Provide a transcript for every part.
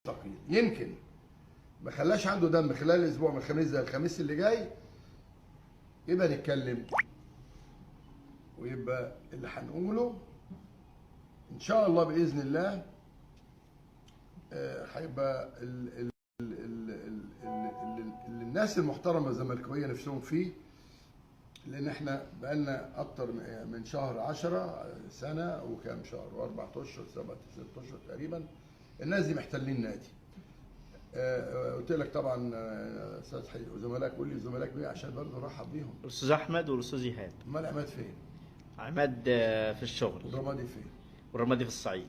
ثقيل. يمكن ما خلاش عنده دم خلال الاسبوع من الخميس ده الخميس اللي جاي، يبقى نتكلم، ويبقى اللي هنقوله ان شاء الله باذن الله هيبقى اللي الناس المحترمة الزملكاويه نفسهم فيه، لان احنا بقالنا اكتر من شهر 10 سنة وكام شهر واربع اشهر 7 6 اشهر تقريبا الناس دي محتلين النادي. قلت لك طبعا استاذ حي وزملائك، قول لي زملائك مين عشان برضه ارحب بيهم. الاستاذ احمد والاستاذ ايهاب. امال عماد فين؟ عماد في الشغل. والرمادي فين؟ والرمادي في الصعيد.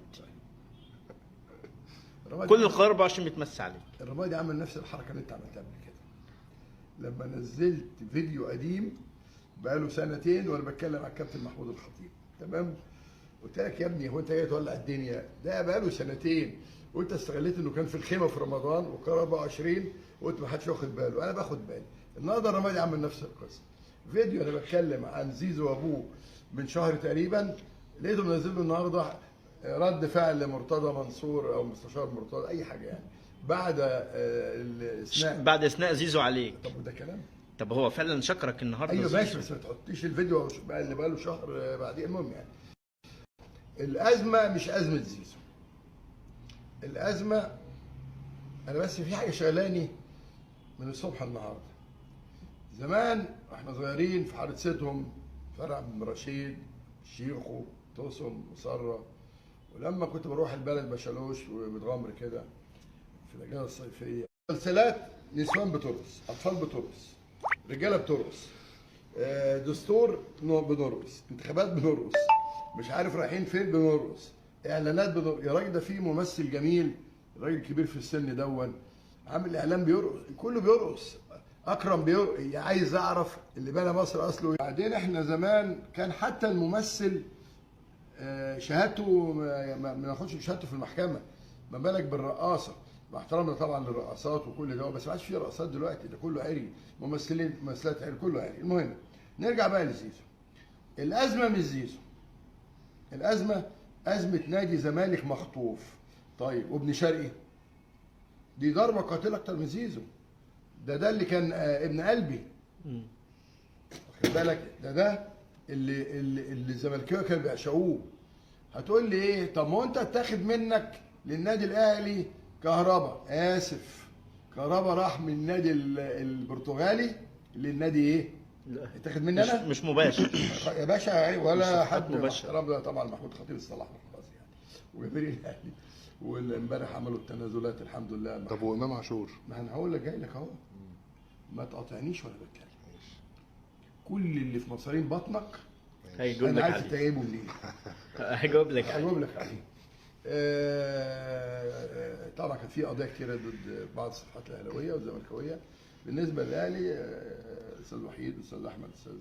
الرمادي كل القاهرة 24 بتمسي عليك. الرمادي عمل نفس الحركة اللي انت عملتها قبل كده، لما نزلت فيديو قديم بقاله سنتين وانا بتكلم على الكابتن محمود الخطيب، تمام؟ قلت لك يا ابني هو انت جاي تولع الدنيا؟ ده بقاله سنتين، وانت استغليت انه كان في الخيمة في رمضان وكان 24 وقلت ما حدش واخد باله، انا باخد بالي. النهارده الرمادي عمل نفس القصة. فيديو انا بتكلم عن زيزو وابوه من شهر تقريبا، لقيته منزل له النهارده رد فعل مرتضى منصور او مستشار مرتضى اي حاجة يعني بعد الاثناء، بعد اثناء زيزو عليك. طب وده كلام؟ طب هو فعلا شكرك النهارده. ايوه زيزو. ماشي، بس ما تحطيش الفيديو بقى اللي بقى له شهر بعدين. المهم يعني الازمة مش ازمة زيزو، الازمة انا بس في حاجة شغلاني من الصبح النهارده. زمان واحنا صغيرين في حارة سيدهم، فرع بن رشيد، شيخو، توسم، مسرة، ولما كنت بروح البلد بشالوش وبتغمر كده في الاجازة الصيفية، مسلسلات نسوان بترقص، اطفال بترقص، رجاله بترقص، دستور بنرقص، انتخابات بنرقص، مش عارف رايحين فين بنرقص، اعلانات بنرقص. يا راجل ده في ممثل جميل، راجل كبير في السن دون، عامل اعلان بيرقص، كله بيرقص، اكرم بيرقص. عايز اعرف اللي بنى مصر اصله. بعدين احنا زمان كان حتى الممثل شهادته ما بناخدش شهادته في المحكمة، ما بالك بالرقاصه. مع احترامنا طبعا للرقاصات وكل ده، بس ما عادش في رقاصات دلوقتي، ده كله عري، ممثلين ممثلات عري، كله عري. المهم نرجع بقى لزيزو. الازمة مش زيزو، الازمة ازمة نادي زمالك مخطوف. طيب وابن شرقي دي ضربه قاتله اكتر من زيزو، ده اللي كان ابن قلبي، واخد بالك؟ ده اللي الزملكاويه كانوا بيعشقوه. هتقول لي ايه؟ طب ما هو انت اتاخد منك للنادي الاهلي كهربا، اسف، كهربا راح من النادي البرتغالي للنادي ايه؟ لا. اتاخد مني انا؟ مش مباشر يا باشا، ولا مش حد مباشر. احترام طبعا محمود خطيب الصلاح خلاص يعني، وجماهير الاهلي، والامبارح عملوا التنازلات الحمد لله. طب وامام عاشور؟ ما انا هقول لك، جاي لك اهو، ما تقاطعنيش وانا بتكلم. كل اللي في مصارين بطنك هيجيب انا لك عارف انت عليه. جايبه منين. هجاوب لك عليه. هجاوب لك عليه. طبعا كان في قضايا كتيرة ضد بعض الصفحات الاهلاوية والزملكاويه. بالنسبة للاهلي الاستاذ وحيد والاستاذ احمد الاستاذ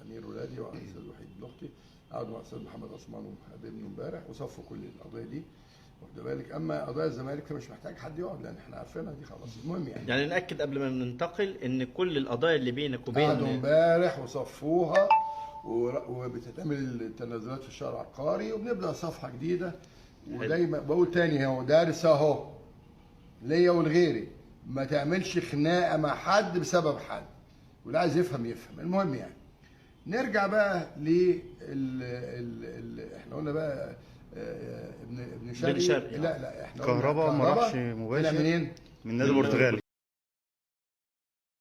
امير ولادي والاستاذ وحيد ابن اختي قعدوا مع الاستاذ محمد عثمان وحبيبنا امبارح وصفوا كل القضايا دي، واخد بالك؟ اما قضايا الزمالك فمش محتاج حد يقعد لان احنا عارفينها دي خلاص. المهم يعني نأكد قبل ما ننتقل ان كل القضايا اللي بينك قعدوا وبين امبارح وصفوها وبتتعمل التنازلات في الشهر العقاري وبنبدا صفحة جديدة. ودايما بقول تاني اهو، دارس اهو ليا ولغيري، ما تعملش خناقه مع حد بسبب حد، واللي عايز يفهم يفهم. المهم يعني نرجع بقى ل احنا قلنا بقى ابن شرقي. شرقي، لا لا احنا قلنا كهربا ما كهربا راحش طلع مباشر منين؟ من النادي البرتغالي.